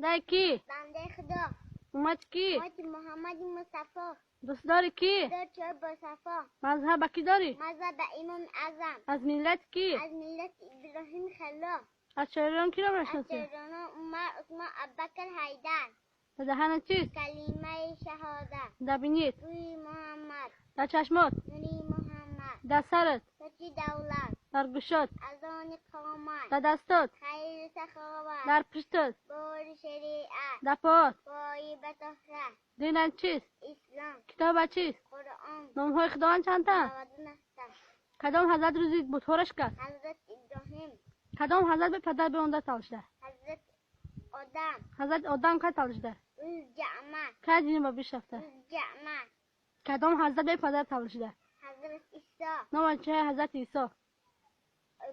Бандаи кӣ? Бандаи Худо. Уммати кӣ? Уммати Муҳаммади Мустафо. Дӯстдори кӣ? Дӯстдори бо сафо. Мазҳаба кӣ дорӣ? Мазҳаба Имоми Аъзам. Аз миллати кӣ? Аз миллати Иброҳим Халил. Аз шоирон киро мешиносӣ? Аз шоирон Умар, Усмон, Абубакр, Ҳайдар. Дар даҳанат чист? Калимаи шаҳодат. Дар бинит? Рӯи Муҳаммад. Дар чашмот? Нури Муҳаммад. Дар сарат? Тоҷи давлат. Дар гӯшот? Азони қомат. Дар дастот? Хайру саховат. Дар пуштат? Бори шариат. Дар поот? Пои батоҳра. Динат чист? Ислом. Китобат чист? Қуръон. Номҳои Худованд чандтаанд? 99 та. Кадом ҳазрат рӯзи бутҳоро шикаст? Ҳазрат Иброҳим. Кадом ҳазрат бе падар беонда таваллуд шуда? Ҳазрат Одам. Ҳазрати Одам кай таваллуд шуда? Рӯзи ҷамъа. Кай дини ба биҳишт рафта? Рӯзи ҷамъа. Кадом ҳазрат бе падар таваллуд шуда? Ҳазрат Исо. Номи чаи ҳазрати Исо?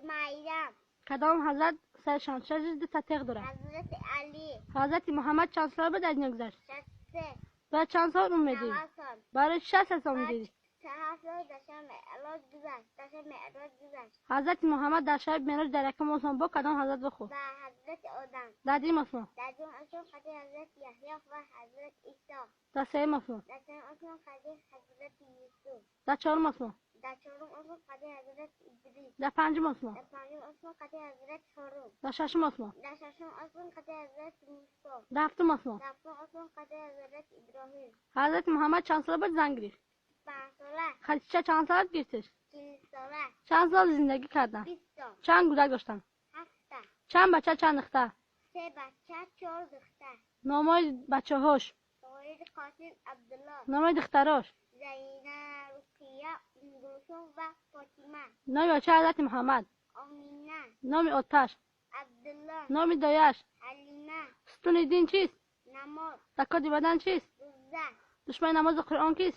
Марьям. Кадом ҳазрат сари шамшераш дута теғ дорад? Ҳазрати Алӣ. Ҳазрати Муҳаммад чанд сола буд аз дунё гузашт? 63. Баъд чанд сол умр медиҳӣ? 90 сол. Барои чӣ 63 сол медиҳӣ? 7 сол дар шаби Меъроҷ гузашт. Дар шаби Меъроҷ гузашт. Ҳазрати Муҳаммад дар шаби Меъроҷ дар якум осмон бо кадом ҳазрат вохӯрд? Ба ҳазрати Одам. Дар дуюм осмон? Дар дуюм осмон қади ҳазрати Яҳё ва ҳазрати Исо. Дар сеюм осмон? Дар сеюм осмон қади ҳазрати Юсуф. Дар чорум осмон? Дар чорум осмон қади ҳазрати Идрис. Дар панҷум осмон? Дар панҷум осмон қади ҳазрати Ҳорун. Дар шашум осмон? Дар шашум осмон қади ҳазрати Мусо. Дар ҳафтум осмон? Дар ҳафтум осмон қади ҳазрати Иброҳим. Ҳазрати Муҳаммад чанд сола буд зан гирифт? 5 сола. Хадича чанд сола гирифтеш? 40 сола. Чанд сол зиндагӣ карданд? 20 сол. Чанд кӯдак доштанд? Ҳафта. Чанд бача, чанд духтар? Се бача, чор духтар. Номҳои бачаҳош? Тоҳир, Қосим, Абдулло. Номҳои духтарош? Зайнаб, Руқия, Умгулсум ва Фотима. Номи очаи ҳазрати Муҳаммад? Омина. Номи оташ? Абдулло. Номи дояш? Ҳалима. Сутуни дин чист? Намоз. Закоти бадан чист? Рӯза. Душмани намозу Қуръон кист?